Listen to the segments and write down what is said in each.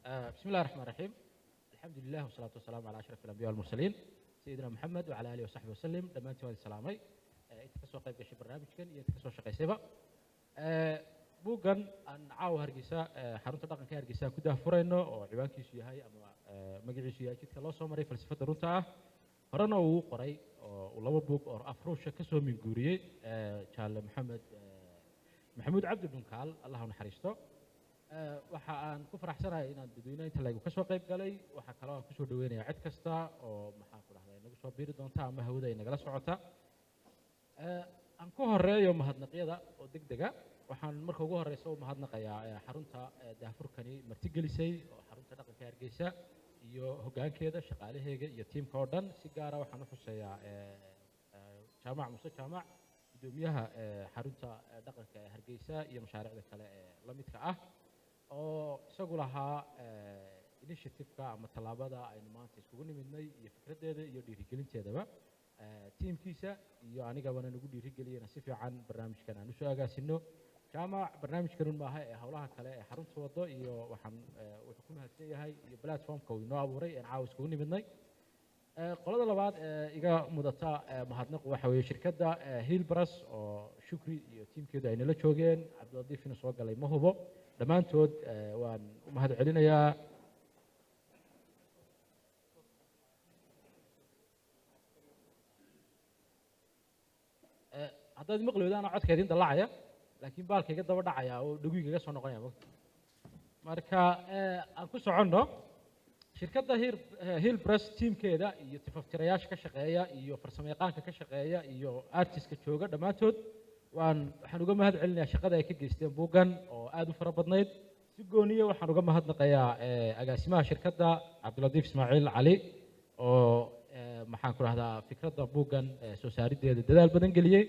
بسم الله الرحمن الرحيم، الحمد لله والصلاة والسلام على أشرف الأنبياء والمرسلين سيدنا محمد وعلى آله وصحبه وسلم. Dhammaantiin waan salaamay inta kasoo qayb gashay barnaamijkan iyo inta kasoo shaqaysayba. Buuggan aan caawa Hargeysa, xarunta dhaqanka Hargeysa, ku daahfurayno oo ciwaankiisu yahay ama magaciisu yahay "Jidka loo soo maray falsafadda runta ah", horena uu qoray oo uu laba buug oo af Ruusha kasoo minguuriyey Jaalle Maxamed Maxamuud Cabdi Dhunkaal, Allah u naxariisto. Waxa aan ku faraxsanahay inaan dadweynaha inta laygu kasoo qayb galay. Waxaa kaloo aan kusoo dhaweynaya cid kasta oo, maxaan ku dhahday, nagu soo biiri doonta ama hawada ay nagala socota. Aan ku horeeyo mahadnaqyada oo deg dega. Waxaan marka ugu horeysa u mahadnaqayaa xarunta daahfurkani martigelisay oo xarunta dhaqanka Hargeysa iyo hoggaankeeda, shaqaalaheega iyo tiimka oo dhan. Si gaara waxaan u xuseeyaa Jaamac Muuse Jaamac, guddoomiyaha xarunta dhaqanka ee Hargeysa iyo mashaariicda kale ee la midka ah, oo isagu lahaa initiative-ka ama tallaabada aynu maanta iskugu nimidnay iyo fikraddeeda iyo dhiirigelinteedaba. Tiimkiisa iyo anigabana nagu dhiirigeliyena si fiican barnaamijkan aan usoo agaasino. Jaamac barnaamijkanun maaha ee howlaha kale ee xarunta wado iyo waxaan wuxuu ku mahadsan yahay iyo platformka uu inoo abuuray een caawa iskugu nimidnay. Qolada labaad ee iga mudata mahadnaqu waxa weeye shirkadda Hillbras oo Shukri iyo tiimkeedu ay nala joogeen. Cabdilatiif inuu soo galay ma hubo. Dhammaantood waan u mahad celinayaa. Haddaad maqli weydo, anaa codka idin dallacaya, laakiin baalka iga daba dhacaya oo dhagiigaga soo noqonaya mogta. Marka aan ku soconno. Shirkadda Hillpress, tiimkeeda iyo tifaftirayaasha ka shaqeeya iyo farsamayaqaanka ka shaqeeya iyo artiska jooga, dhammaantood waxaan uga mahad celinayaa shaqada ay ka geysteen buuggan oo aada u fara badnayd. Si gooniya waxaan uga mahadnaqayaa agaasimaha shirkadda, Cabdilatiif Ismaaciil Cali, oo maxaan ku rahdaa, fikradda buuggan soo saariddeeda dadaal badan geliyey.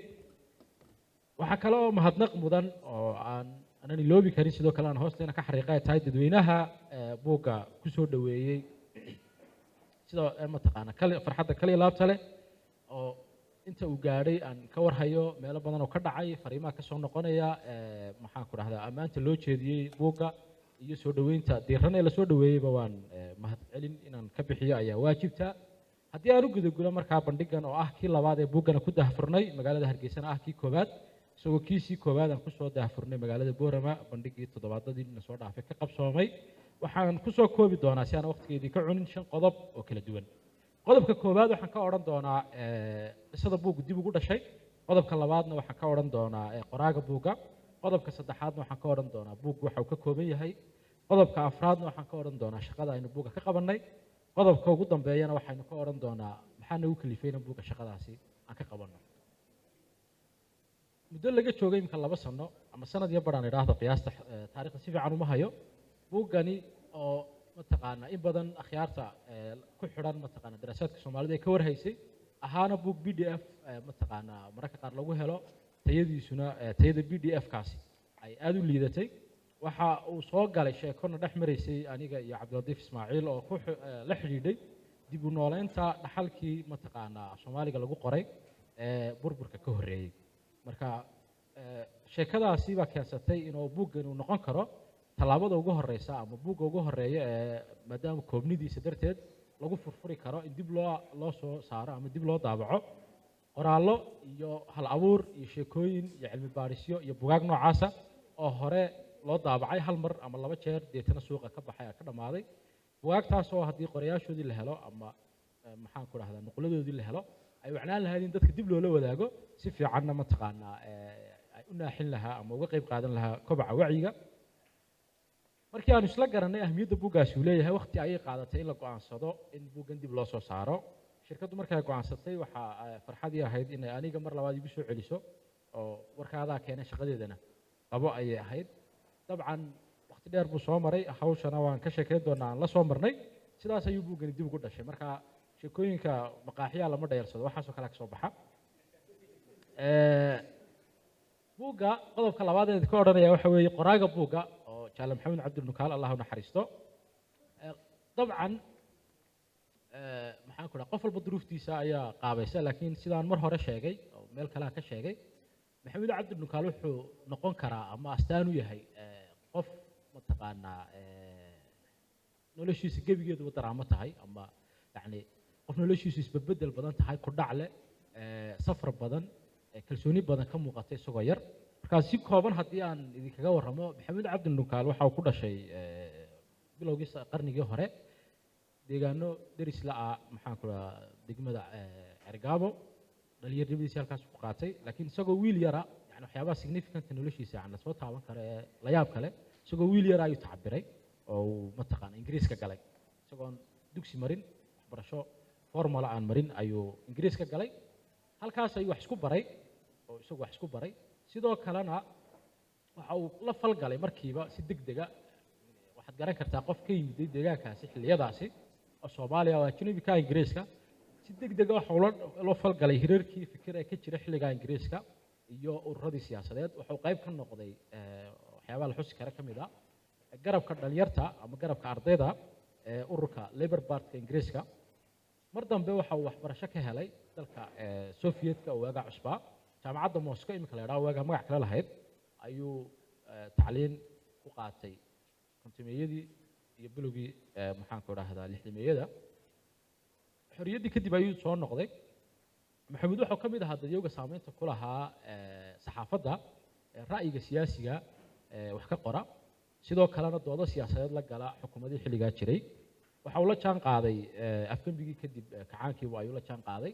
Waxaa kale oo mahadnaq mudan oo aan aanan iloobi karin, sidoo kale aan hoosteena ka xariiqa ay tahay dadweynaha buugga ku soo dhoweeyey sida mataqaana kali farxadda kaliya laabta leh, oo inta uu gaadhay aan ka warhayo meelo badan oo ka dhacay, fariimaha ka soo noqonaya, maxaan ku dhahdaa, ammaanta loo jeediyey buugga iyo soo dhoweynta diiran ee lasoo dhoweeyeyba, waan mahad celin inaan ka bixiyo ayaa waajibta. Haddii aan u gudagulo markaa bandhigan oo ah kii labaad ee buuggana ku daahfurnay magaalada Hargeysana, ah kii koowaad, isagoo kiisii koowaad aan kusoo daahfurnay magaalada Boorama bandhigii toddobaadadii na soo dhaafay ka qabsoomay, waxaan kusoo koobi doonaa, si aan waqtigeedii ka cunin, shan qodob oo kala duwan. Qodobka koowaad waxaan ka odhan doonaa qisada buuggu dib ugu dhashay. Qodobka labaadna waxaan ka odhan doonaa qoraaga buugga. Qodobka saddexaadna waxaan ka odhan doonaa buuggu waxa uu ka kooban yahay. Qodobka afraadna waxaan ka odhan doonaa shaqada aynu buugga ka qabannay. Qodobka ugu dambeeyana waxaynu ka odhan doonaa maxaa nagu kalifayna buugga shaqadaasi aan ka qabanno. Muddo laga joogay imika 2 sano ama sanad iyo baraan idhaahdo, qiyaasta taarikhda si fiican uma hayo, buuggani oo mataqaanaa in badan akhyaarta ku xidhan mataqaana daraasaadka Soomaalida ay ka warhaysay, ahaana buug PDF mataqaanaa mararka qaar lagu helo, tayadiisuna tayada PDF kaasi ay aada u liidatay, waxa uu soo galay sheekona dhex maraysay aniga iyo Cabdilatiif Ismaaciil oo ku la xidhiidhay dib u nooleynta dhaxalkii mataqaanaa Soomaaliga lagu qoray ee burburka ka horreeyey. Marka sheekadaasi baa keensatay inuu buuggan uu noqon karo tallaabada ugu horeysa ama buugga ugu horeeya ee maadaama koobnidiisa darteed lagu furfuri karo in dib loo soo saaro ama dib loo daabaco qoraallo iyo hal abuur iyo sheekooyin iyo cilmi baarisyo iyo bugaag noocaasa oo hore loo daabacay hal mar ama laba jeer, deetana suuqa ka baxay, ka dhammaaday. Bugaagtaas oo haddii qorayaashoodii la helo ama maxaan ku dhahdaa, nuquladoodii la helo, ay wacnaan lahayd in dadka dib loola wadaago, si fiicanna mataqaanaa ay u naaxin lahaa ama uga qayb qaadan lahaa kobaca wacyiga. Markii aanu isla garanay ahmiyadda buuggaasi uu leeyahay, waqti ayay qaadatay in la go'aansado in buuggan dib loo soo saaro. Shirkaddu markay go'aansatay, waxaa farxadii ahayd inay aniga mar labaad igu soo celiso oo warkaadaa keenay, shaqadeedana qabo ayay ahayd. Dabcan waqti dheer buu soo maray, hawshana waan ka sheekeyn doonaa aan la soo marnay. Sidaas ayuu buuggani dib ugu dhashay. Marka sheekooyinka maqaaxiyaa lama dhayarsado, waxaasoo kale ka soo baxa. Buugga qodobka labaad ee ka odhanaya waxa weeye qoraaga buugga oo Jaale Maxamed Cabdinukaal, Allah u naxariisto. Dabcan maxaan ku dhaha, qof walba duruuftiisa ayaa qaabaysa, laakiin sidaan mar hore sheegay oo meel kaleha ka sheegay, Maxamed Cabdinukaal wuxuu noqon karaa ama astaan u yahay qof mataqaanaa Noloshiisa gebigeeduba daraamo tahay, ama yacni qof noloshiisu isbedbedel badan tahay, ku dhac leh, safar badan, kalsooni badan ka muuqata isagoo yar. Markaa si kooban haddii aan idinkaga warramo, Maxamuud Cabdi Dhunkaal waxa uu ku dhashay bilowgii qarnigii hore deegaano deris la-ah, maxaan ku dhahaa, degmada Cergaabo. Dhalinyarnimadiisii halkaas ku qaatay, laakiin isagoo wiil yara, yani waxyaabaha significant noloshiisa, yani lasoo taaban karo ee la yaab kale, isagoo wiil yara ayuu tacabiray oo uu mataqaana Ingiriiska galay. Isagoon dugsi marin, waxbarasho formal aan marin, ayuu Ingiriiska galay. Halkaas ayuu wax isku baray oo isagu wax isku baray. Sidoo kalena waxa uu la falgalay markiiba si degdega. Waxaad garan kartaa qof ka yimiday deegaankaasi xilliyadaasi oo Soomaaliya oo ajnabi ka Ingiriiska, si degdega waxa uu la falgalay hirarkii fikir ee ka jira xilligaa Ingiriiska iyo ururadii siyaasadeed. Wuxuu qayb ka noqday, waxyaabaha la xusi kara ka mid ah, garabka dhalinyarta ama garabka ardayda ee ururka Labour Party Ingiriiska. Mar dambe waxa uu waxbarasho ka helay dalka Sovietka oo waagaa cusbaa. Jaamacadda Moscow iminka la yidhaho, waagaa magac kale lahayd, ayuu tacliin ku qaatay 50-meeyadii iyo bilowgii, maxaan ku idhaahdaa, 60-meeyada. Xorriyaddii kadib ayuu soo noqday. Maxamuud wuxuu ka mid ahaa dadyowga saameynta ku lahaa saxaafadda, ra'yiga siyaasiga wax ka qora, sidoo kalena doodo siyaasadeed la gala xukuumadihii xilligaa jiray. Waxa uu la jaan qaaday afgembigii kadib, kacaankiibu ayuu la jaan qaaday.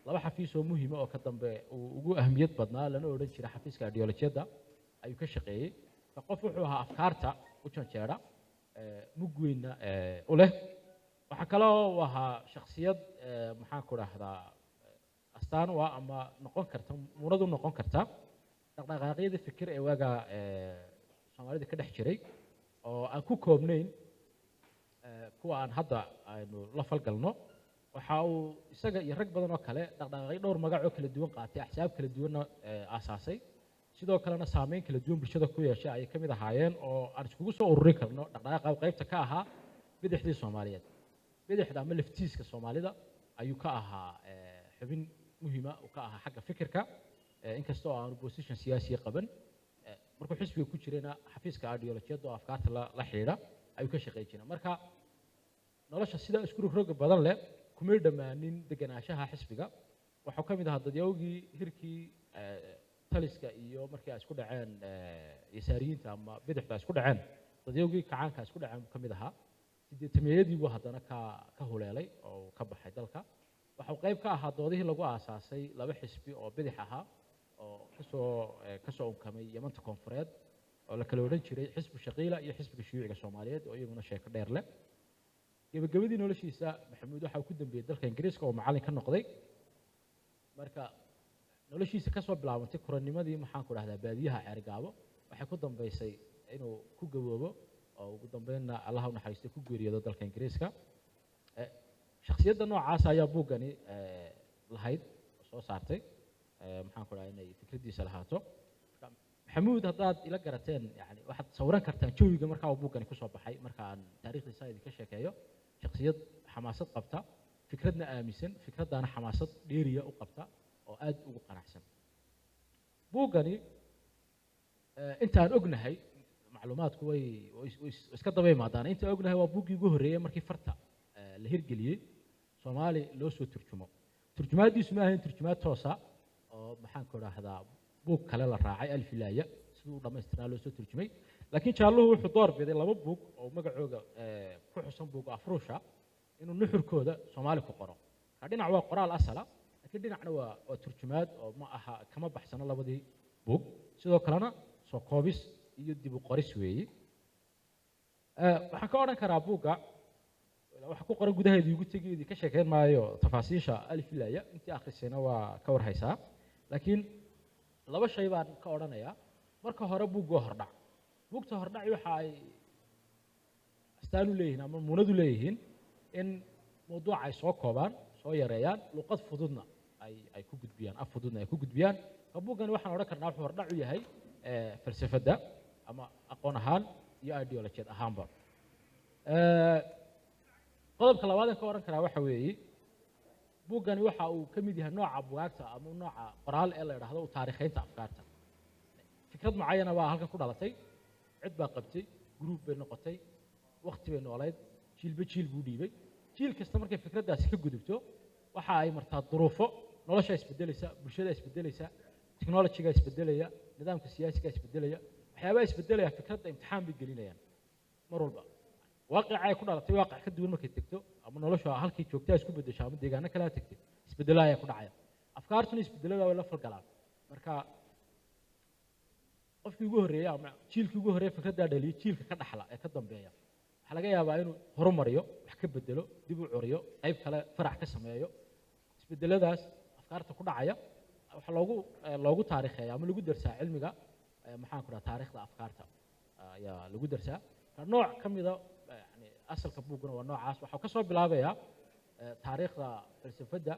Laba xafiis oo muhiima oo ka dambe uu ugu ahmiyad badnaa, lana odhan jiray xafiiska ideolojiyadda, ayuu ka shaqeeyey. Qof wuxuu ahaa afkaarta u janjeera, mug weynna u leh. Waxaa kaloo uu ahaa shakhsiyad, maxaan ku dhahdaa, astaan u ah ama noqon karta muunad u noqon karta dhaqdhaqaaqyadii fikir ee waagaa Soomaalida ka dhex jiray, oo aan ku koobnayn kuwa aan hadda aynu la falgalno. Waxa uu isaga iyo rag badan oo kale dhaqdhaqaaqyo dhowr magac oo kala duwan qaatay, axsaab kala duwanna aasaasay, sidoo kalena saameyn kala duwan bulshada ku yeeshay ayay ka mid ahaayeen, oo aan iskugu soo ururin karno dhaqdhaqaaqa qaybta ka ahaa bidixdii Soomaaliyeed. Bidixda ama laftiiska Soomaalida ayuu ka ahaa xubin muhiima uu ka ahaa xagga fikirka, inkasta oo aanu position siyaasiya qaban. Markuu xisbiga ku jirayna xafiiska ideolojiyadda oo afkaarta la xidhiidha ayuu ka shaqeyn jiray. Marka nolosha sidaa isku rogroga badan leh kumay dhammaanin deganaanshaha xisbiga. Waxuu ka mid ahaa dadyowgii hirkii taliska iyo markii ay isku dhaceen yasaariyiinta ama bidixda ay isku dhaceen, dadyowgii kacaanka ay isku dhaceen buu ka mid ahaa. 80-meeyadii buu haddana ka huleelay oo uu ka baxay dalka. Waxuu qayb ka ahaa doodihii lagu aasaasay laba xisbi oo bidix ahaa oo kasoo unkamay Yamanta Koonfureed, oo la kala odhan jiray Xisbu Shaqiila iyo Xisbiga Shuyuuciga Soomaaliyeed, oo iyaguna sheeko dheer leh. Gebagabadii noloshiisa Maxamuud waxa uu ku dambeeyey dalka Ingiriiska oo macallin ka noqday. Marka noloshiisa kasoo bilaabantay kuranimadii, maxaan ku dhahdaa, baadiyaha Ceergaabo, waxay ku dambeysay inuu ku gaboobo oo ugu dambeynna, Allaha u naxariistay, ku geeriyoodo dalka Ingiriiska. Shakhsiyadda noocaas ayaa buuggani lahayd oo soo saartay, maxaan ku dhahaa, inay fikraddiisa lahaato. Maxamuud haddaad ila garateen, yani waxaad sawiran kartaan jawiga markaa uu buuggani kusoo baxay. Marka aan taariikhdiisa idinka sheekeeyo, shakhsiyad xamaasad qabta, fikradna aaminsan, fikraddaana xamaasad dheeriya u qabta oo aad ugu qanacsan. Buuggani, intaan ognahay, macluumaadku way iska daba imaadaan, intaan ognahay waa buuggii ugu horreeyey markii farta la hirgeliyey Soomaali loo soo turjumo. Turjumaaddiisu ma ahayn turjumaad toosa oo, maxaan ku idhaahdaa, buug kale la raacay alfilaaya siduu u dhammaystirnaa loo soo turjumay, laakiin jaalluhu wuxuu door biday laba buug oo magacooga ku xusan buug afruusha inuu nuxurkooda Soomaali ku qoro. Marka dhinac waa qoraal asala, laakiin dhinacna waa turjumaad oo ma aha, kama baxsano labadii buug. Sidoo kalena soo koobis iyo dib u qoris weeyi. Waxaan ka odhan karaa buugga waxa ku qoran gudaheeda igu tegi idinka sheekeyn maayo tafaasiisha alifilaya, intii akhrisayna waa ka warhaysaa, laakiin laba shay baan ka odhanayaa. Marka hore buugga waa hordhac. Buugta hordhaci waxa ay astaan u leeyihiin ama muunad u leeyihiin in mawduuca ay soo koobaan, soo yareeyaan, luqad fududna ay ku gudbiyaan, af fududna ay ku gudbiyaan. Ka buuggani waxaan odhan karnaa wuxuu hordhac u yahay falsafadda ama aqoon ahaan iyo ideolojiyad ahaanba. Qodobka labaad aan ka odhan karaa waxa weeye, buuggani waxa uu ka mid yahay nooca bugaagta ama nooca qoraal ee la idhaahdo u taariikhaynta afkaarta. Fikrad mucayana baa halkan ku dhalatay, cid baa qabtay, group bay noqotay, waqti bay noolayd. Jiilba jiil buu dhiibay. Jiil kasta markay fikraddaasi ka gudubto waxa ay martaa duruufo, nolosha isbedelaysa, bulshada isbedelaysa, technology-ga isbedelaya, nidaamka siyaasiga isbedelaya, waxyaabaha isbedelaya fikradda imtixaan bay gelinayaan mar walba. Waaqica ay ku dhalatay waaqic ka duwan markay tegto, ama nolosha halkii joogtaa isku bedesho, ama deegaano kale ha tegtay, isbeddelo ayaa ku dhacaya. Afkaartuna isbedelada way la falgalaan. Marka qofkii ugu horreeyay ama jiilkii ugu horreeyay fikraddaa dhaliyay, jiilka ka dhaxla ee ka dambeeya waxaa laga yaabaa inuu horumariyo, wax ka bedelo, dib u curiyo, qayb kale farac ka sameeyo. Isbedeladaas afkaarta ku dhacaya waxaa loogu taariikheeya ama lagu darsaa cilmiga maxaan ku dhaha taariikhda afkaarta ayaa lagu darsaa. Nooc ka mida yani asalka buugguna waa noocaas. Waxaa ka soo bilaabayaa taariikhda falsafadda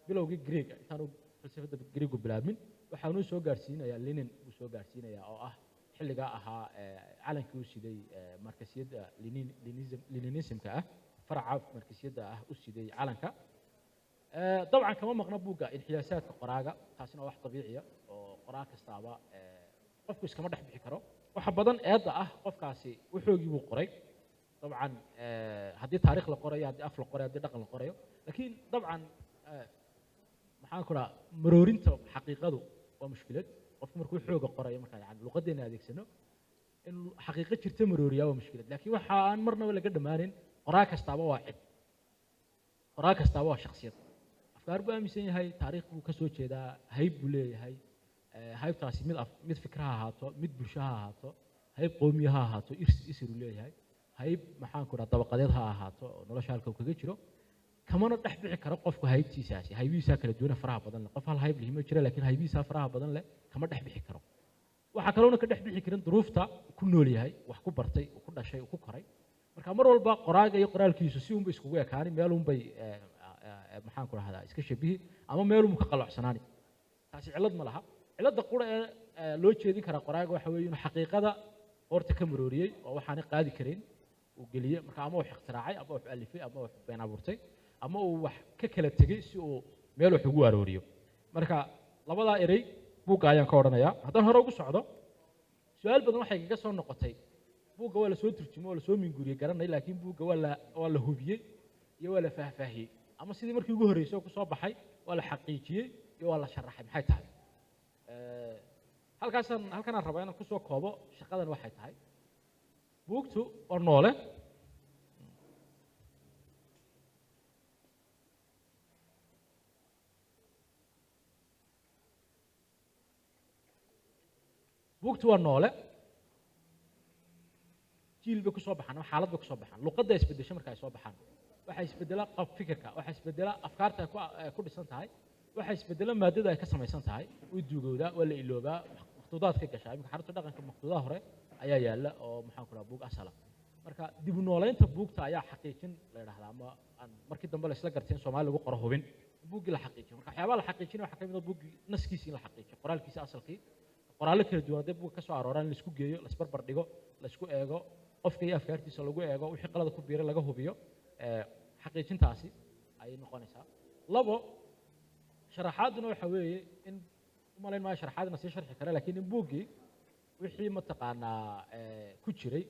bilowgii Greega, intaanu falsafadda Greegu bilaabmin, waxaanuu soo gaarsiinayaa Lenin buu soo gaarsiinayaa, oo ah xilligaa ahaa calankii u siday markasiyadda Leninismka ah, faraca markasiyadda ah u siday calanka. Dabcan kama maqna buugga inxiyaasaadka qoraaga, taasina waa wax dabiiciya oo qoraa kastaaba qofku iskama dhex bixi karo. Waxa badan eedda ah qofkaasi wuxoogii buu qoray. Dabcan haddii taariikh la qorayo, haddii af la qorayo, haddii dhaqan la qorayo, laakiin dabcan maxaan ku dhaha maroorinta xaqiiqadu waa mushkilad. Qofku markuu xooga qorayo, marka yani luqaddeena adeegsano, in xaqiiqo jirta marooriyaa waa mushkilad. Laakiin waxa aan marnaba laga dhammaanin, qoraa kastaaba waa cid, qoraa kastaaba waa shakhsiyad, afkaar buu aaminsan yahay, taariikh buu ka soo jeedaa, hayb buu leeyahay. Haybtaasi mid af, mid fikra ha ahaato, mid bulsho ha ahaato, hayb qowmiya ha ahaato, isir uu leeyahay, hayb maxaan ku dhaha dabaqadeed ha ahaato oo nolosha halka uu kaga jiro. Kamana dhex bixi karo qofku haybtiisaasi, haybihiisaa kala duwana faraha badan leh. Qof hal hayb lihi ma jira, laakiin haybihiisaa faraha badan leh kama dhex bixi karo. Waxaa kaloona ka dhex bixi karin duruufta ku nool yahay, wax ku bartay, uu ku dhashay, uu ku koray. Marka mar walba qoraaga iyo qoraalkiisu si unbay iskugu ekaani, meel unbay maxaan ku rahdaa iska shabihi, ama meel unbuu ka qaloocsanaani. Taasi cillad ma laha. Cilladda qura ee loo jeedin karaa qoraaga waxa weeye inuu xaqiiqada qoorta ka marooriyey oo waxaanay qaadi karin uu geliyey. Marka ama wax ikhtiraacay, ama wax alifay, ama wax been abuurtay, ama uu wax ka kala tegey si uu meel wax ugu arooriyo. Marka labadaa erey buugga ayaan ka odhanayaa. Haddaan hore ugu socdo, su-aal badan waxay kaga soo noqotay buugga. Waa la soo turjumay, waa la soo minguuriyey garanay, laakiin buugga waa la hubiyey iyo waa la faahfaahiyey, ama sidii markii ugu horreysay oo kusoo baxay waa la xaqiijiyey iyo waa la sharaxay, maxay tahay? Halkaasaan halkanaan rabaa inaan kusoo koobo shaqadan waxay tahay. Buugtu waa noole. Buugtu waa noole, jiil bay kusoo baxaan ama xaalad bay kusoo baxaan. Luqadda isbeddesho marka ay soo baxaan, waxaa isbeddela qab fikirka, waxaa isbeddela afkaarta ay ku dhisan tahay, waxaa isbeddela maadada ay ka samaysan tahay. Way duugowdaa, waa la iloobaa, makhtuudaadka gashaa. Iminka xarunta dhaqanka makhtuudaha hore ayaa yaalla oo maxaan ku dhaha buug asala. Marka dib u nooleynta buugta ayaa xaqiijin la yidhahdaa, ama aan markii dambe la isla gartay in Soomaali lagu qoro hubin buuggii la xaqiijiyo. Marka waxyaabaha la xaqiijinaya waxaa ka mid ah buuggii naskiisi in la xaqiijiyo, qoraalkiisa asalkii, qoraallo kala duwan haddii buugga ka soo arooraan in la isku geeyo, la isbarbar dhigo, la isku eego, qofka iyo afkaartiisa lagu eego, wixii qalada ku biiray laga hubiyo. Xaqiijintaasi ayay noqonaysaa. Labo, sharaxaaduna waxa weeye in umalayn maayo sharaxaadna sii sharxi kara, laakiin in buuggii wixii mataqaanaa ku jiray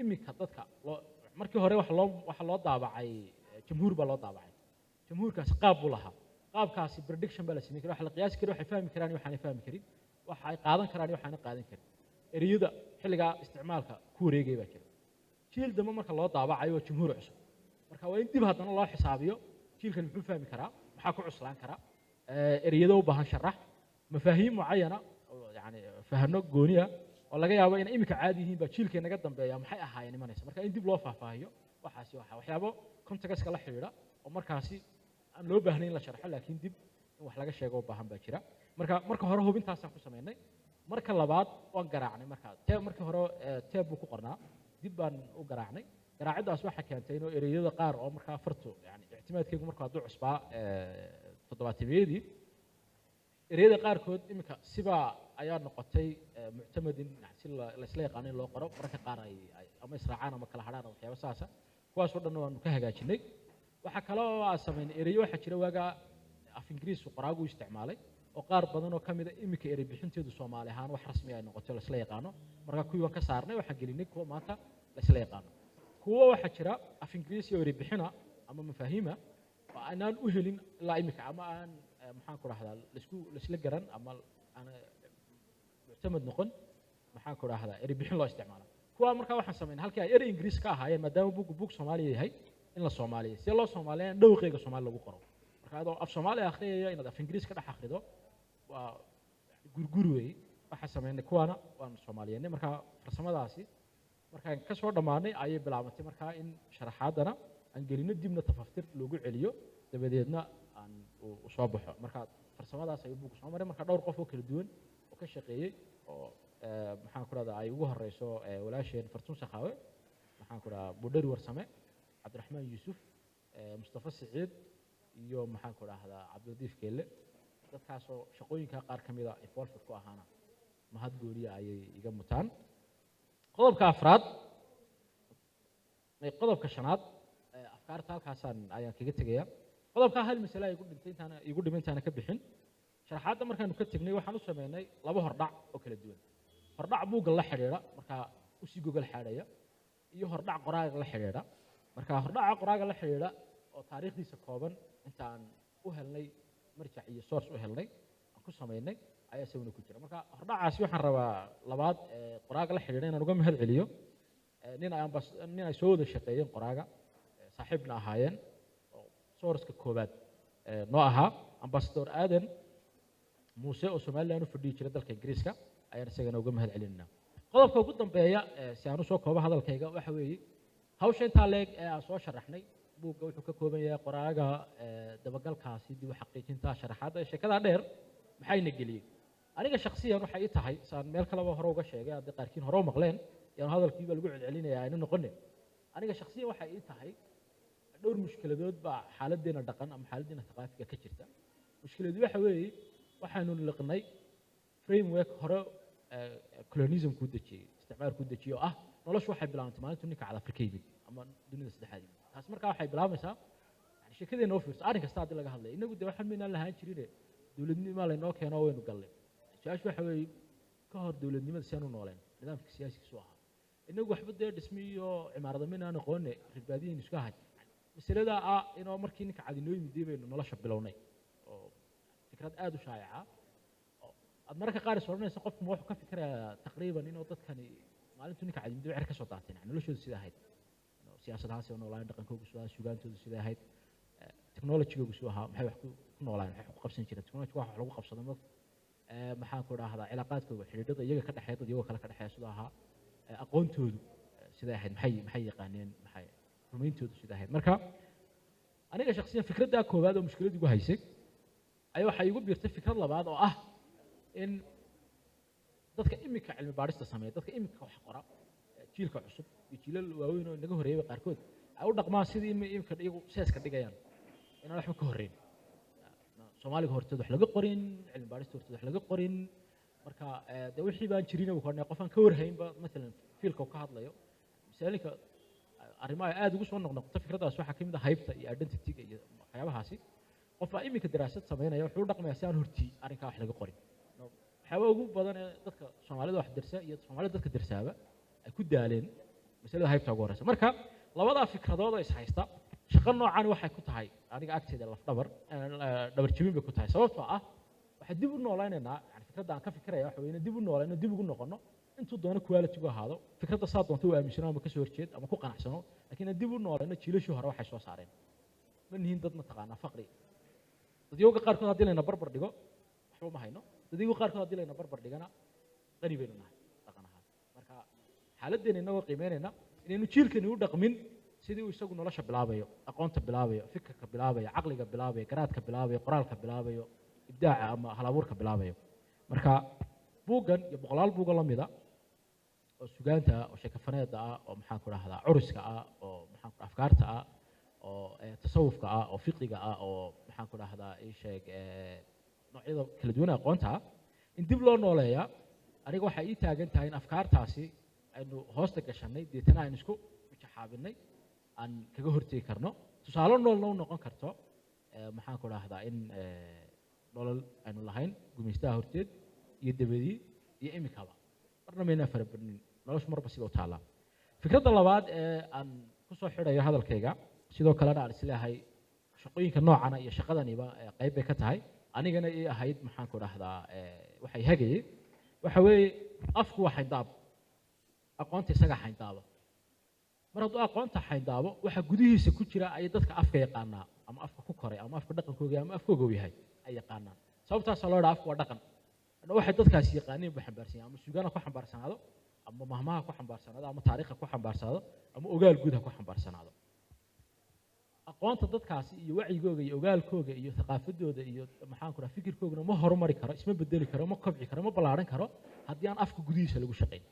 iminka dadka loo markii hore waxa loo daabacay jamhuur baa loo daabacay. Jamhuurkaasi qaab buu lahaa, qaabkaasi prediction baa la sameyn kara, waxa la qiyaasi kara waxay fahmi karaan iyo waxaanay fahmi karin, waxa ay qaadan karaan iyo waxaanay qaadan karin. Ereyada xilligaa isticmaalka ku wareegaya baa jira. Jiil dambe marka loo daabacayo waa jamhuur cusub, marka waa in dib haddana loo xisaabiyo jiilkan muxuu fahmi karaa, maxaa ku cuslaan karaa, ereyada u baahan sharax, mafaahiim mucayana oo yani fahano gooniya oo laga yaabo inay iminka caadi yihiin baa jiilkay naga dambeeya maxay ahaayeen imanaysa. Marka in dib loo faahfaahiyo waxaasi waxa waxyaabo contextka la xidhiidha oo markaasi aan loo baahnayn in la sharxo, laakiin dib in wax laga sheego u baahan baa jira. Marka hore hubintaasaan ku samaynay. Marka labaad waan garaacnay. Marka tee markii hore teeb buu ku qornaa, dib baan u garaacnay. Garaaciddaas waxaa keentay inuu ereyada qaar oo markaa fartu yani ictimaadkeygu markuu hadduu cusbaa toddobaatameyadii, ereyada qaarkood iminka sibaa ayaa noqotay muctamadin si la isla yaqaano in loo qoro, mararka qaar ay ama israacaan ama kala hadhaan ama waxyaabo saasa, kuwaasoo dhanna waanu ka hagaajinay. Waxaa kale oo aan samaynay ereyo waxaa jira waagaa af Ingiriisku qoraagu isticmaalay oo qaar badan oo ka mid a iminka erey bixinteedu Soomaali ahaan wax rasmi ay noqotay la isla yaqaano. Marka kuwii waan ka saarnay, waxaan gelinay kuwa maanta la isla yaqaano. Kuwo waxaa jira af Ingiriisi oo bixina ama mafaahiima oo aanaan u helin ilaa imika, ama aan maxaan ku dhahdaa, laisla garan ama aan muctamad noqon, maxaan ku dhahdaa, eri bixin loo isticmaala. Kuwa markaa waxaan samaynay halkii ay erey Ingiriis ka ahaayeen, maadaama buuggu buug Soomaaliya yahay, in la Soomaaliya see loo Soomaaliya dhawqeyga Soomaali lagu qoro. Marka adoo af Soomaali akhriyaya inaad af Ingiriis ka dhex akhrido waa gurgur weeye. Waxaan samaynay kuwaana waan Soomaaliyeennay. Marka farsamadaasi markaan ka soo dhammaanay ayay bilaabantay markaa in sharaxaaddana aan gelino, dibna tafaftir loogu celiyo, dabadeedna aan u soo baxo. Marka farsamadaas ayuu buuggu soo maray. Marka dhowr qof oo kala duwan oo ka shaqeeyey oo maxaan ku dhahdaa, ay ugu horeyso walaasheen Fartuun Sakhaawe, maxaan ku dhahdaa, Budhari Warsame, Cabdiraxmaan Yuusuf, Mustafa Siciid iyo maxaan ku dhahdaa, Cabdilatiif Keelle, dadkaasoo shaqooyinka qaar ka mida involved ku ahaana mahad gooniya ayay iga mutaan. Qodobka afraad, qodobka shanaad, afkaarta halkaasaan ayaan kaga tegaya. Qodobka hal masale ay igu dhintay intaana igu dhimay intaana ka bixin sharaxaadda. Markaanu ka tegnay waxaan u sameynay laba hordhac oo kala duwan: hordhac buugga la xidhiidha, markaa usii gogol xaadhaya, iyo hordhac qoraaga la xidhiidha. Marka hordhaca qoraaga la xidhiidha oo taariikhdiisa kooban intaan u helnay marjac iyo source u helnay aan ku samaynay ayaa isaguna ku jira. Marka hordhacaasi waxaan rabaa labaad qoraaga la xidhiidha inaan uga mahad celiyo nin ay soo wada shaqeeyeen qoraaga, saaxiibna ahaayeen, oo sourceka koowaad noo ahaa, Ambassador Aadan Muuse oo Somaliland u fadhiyi jiray dalka Ingiriiska, ayaan isagana uga mahad celinaynaa. Qodobka ugu dambeeya, si aan usoo koobo hadalkayga, waxa weeye hawsha intaa leeg ee aan soo sharaxnay, buugga wuxuu ka kooban yahay qoraaga, dabagalkaasi, dib u xaqiijinta, sharaxaadda, sheekadaa dheer, maxayna geliyey aniga shakhsiyan? Waxay ii tahay saan meel kaleba hore uga sheegay, haddii qaarkiin hore u maqleen, yaan hadalkii baa lagu celcelinayaa ayna noqonin. Aniga shakhsiyan waxay ii tahay dhowr mushkiladood baa xaaladdeena dhaqan ama xaaladdeena thaqaafiga ka jirta. Mushkiladu waxa weeye waxaanu liqnay framework hore colonialism kuu dejiyey, isticmaar kuu dejiyey, oo ah noloshu waxay bilaabantay maalintuu ninka cad Afrika yimid ama dunida saddexaad yimid. Taas markaa waxay bilaabaysaa, yani sheekadeena oo fiirso, arrin kasta haddii laga hadlayo, inagu dee waxaan maynaan lahaan jirine, dowladnimaa laynoo keeno, waynu gallay. Su-aashu waxa weeye, ka hor dowladnimada si aan u nooleen, nidaamka siyaasigiisu ahaa, inagu waxba dee dhismi iyo cimaarada maynaan aqoone, reer baadiyaynu iska ahay. Masalada ah inoo markii ninka cad inoo yimid baynu nolosha bilownay oo fikrad aada u shaayaca oo aad mararka qaar is odhanaysa qofku ma wuxuu ka fikirayaa taqriiban inuu dadkani maalintuu ninka cad yimid cer ka soo daateen. Yani noloshoodu sida ahayd, siyaasad ahaan sida noolaayeen, dhaqankoogu soo ahaa, sugaantoodu sida ahayd, technologygoogu suu ahaa, maxay wax ku noolaayeen, maxay wax ku qabsan jireen? Technology wax lagu qabsado ma maxaan ku dhahdaa, cilaaqaadkooga, xidhiidhada iyaga ka dhexeeya, dad iyagoo kale ka dhexeeya sidoo ahaa, aqoontoodu siday ahayd, maxay yaqaaneen, maxay rumayntoodu sida ahayd. Marka aniga shakhsiyan fikraddaa koowaad oo mushkilad igu haysay ayaa waxay igu biirtay fikrad labaad oo ah in dadka imika cilmi baadhista sameeya, dadka imika wax qora, jiilka cusub iyo jiilal waaweyn oo inaga horreeyay qaarkood, ay u dhaqmaan sidii imika iyagu seeska dhigayaan inaan waxba ka horreyn, Soomaaliga horteed wax laga qorin, cilmi baadhista horteed wax laga qorin. Marka dee wixii baan jirin uu kornay qof aan ka warhaynba maalan field-ka uu ka hadlayo. Masaalinka arrimaha aad ugu soo noqnoqota fikraddaas waxaa ka mid ah haybta iyo identity-ga iyo waxyaabahaasi. Qof baa iminka daraasad samaynaya, wuxuu u dhaqmayaa si aan hortii arrinkaa wax laga qorin. Waxyaaba ugu badan ee dadka Soomaalida wax darsa iyo Soomaalida dadka darsaaba ay ku daaleen masalada haybta ugu horeysa. Marka labadaa fikradood oo is haysta, shaqo noocan waxay ku tahay aniga agteeda laf dhabar dhabar jebin bay ku tahay, sababtoo ah waxaan dib u noolaynaynaa, yani fikradda aan ka fikiraya waxa weeye dib u noolayno, dib ugu noqono, intuu doono quality-gu ahaado, fikradda saa doonto u aaminsano ama kasoo horjeed ama ku qanacsano, laakiin aan dib u noolayno jiilashii hore waxay soo saareen. Ma nihin dad mataqaanaa faqri. Dadyowga qaarkood haddii layna barbar dhigo waxba ma hayno, dadyowga qaarkood haddii layna barbar dhigana qani baynu nahay dhaqan ahaan. Marka xaaladdeena inagoo qiimeynayna inaynu jiilkani u dhaqmin sidii uu isagu nolosha bilaabayo, aqoonta bilaabayo, fikirka bilaabayo, caqliga bilaabayo, garaadka bilaabayo, qoraalka bilaabayo, ibdaaca ama halabuurka bilaabayo. Marka buuggan iyo boqolaal buugo la mida oo sugaanta ah, oo sheekafaneeda ah, oo maxaan ku dhahdaa, curiska ah, oo maxaan ku afkaarta ah, oo tasawufka ah, oo fiqiga ah, oo maxaan ku dhahdaa, ii sheeg, noocyada kala duwan ee aqoonta ah in dib loo nooleeyaa, aniga waxay ii taagan tahay in afkaartaasi aynu hoosta gashanay, deetana aynu isku mijaxaabinay, aan kaga hortegi karno, tusaale noolna u noqon karto maxaan ku dhahdaa, in nolol aynu lahayn gumaystaha horteed iyo dabadii iyo imikaba marna maynaan farabadnin, noloshu marba sida u taallaa. Fikradda labaad ee aan Kusoo xidhayo hadalkayga, sidoo kalena aan isleeyahay shaqooyinka noocana iyo shaqadaniba qayb bay ka tahay, anigana ii ahayd, maxaan ku dhahdaa, waxay hagayay, waxa weeye afku waa xayndaab, aqoonta isaga xayndaaba. Mar hadduu aqoonta xayndaabo, waxa gudihiisa ku jira ayay dadka afka yaqaanaa ama afka ku koray ama afka dhaqankooga ama afkooga uu yahay ay yaqaanaan. Sababtaasaa loo dhaha afku waa dhaqan. Waxay dadkaasi yaqaaniin buu xambaarsan yahay, ama suugaana ku xambaarsanaado, ama mahmaha ku xambaarsanaado, ama taariikha ku xambaarsanaado, ama ogaal guud ha ku xambaarsanaado. Aqoonta dadkaasi iyo wacyigooga iyo ogaalkooga iyo thaqaafadooda iyo, maxaan ku dhaha, fikirkoogana ma horumari karo, isma bedeli karo, ma kobci karo, ma ballaaran karo haddii aan afka gudihiisa lagu shaqayn.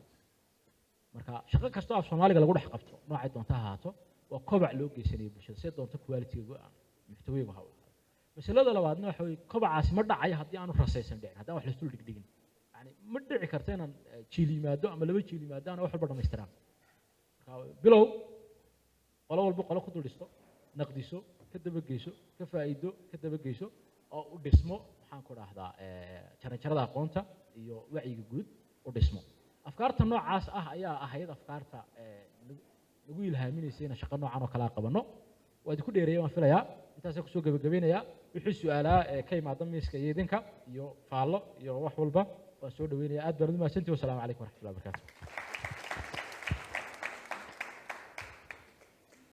Marka shaqo kastoo af Soomaaliga lagu dhex qabto, noocay doonta ha ahaato, waa kobac loo geysanayo bulshada, see doonta quality-ga muxtawaygu ha u ahaado. Masalada labaadna waxa weye, kobacaasi ma dhacayo haddii aanu rasaysan dhicin, haddaan wax laisdul dhigdhigin. Yani ma dhici karto inaan jiil yimaado ama laba jiil yimaado ana wax walba dhamaystiraan. Marka bilow qolo walba qolo ku dul dhisto, naqdiso, ka dabageyso, ka faa'iido, ka dabageyso oo u dhismo, maxaan ku dhahdaa, jaranjarada aqoonta iyo wacyiga guud u dhismo. Afkaarta noocaas ah ayaa ahayd afkaarta nagu ilhaaminaysay inaan shaqo noocan oo kalea qabanno. Waa idinku dheereeyay waan filayaa, intaasaan kusoo gebagabeynayaa. Wixii su-aalaa ee ka imaada miiska iyo idinka iyo faallo iyo wax walba waan soo dhaweynaya. Aad baan udu mahadsantihi. Wasalaamu calaykum waraxmatullahi wabarakatu.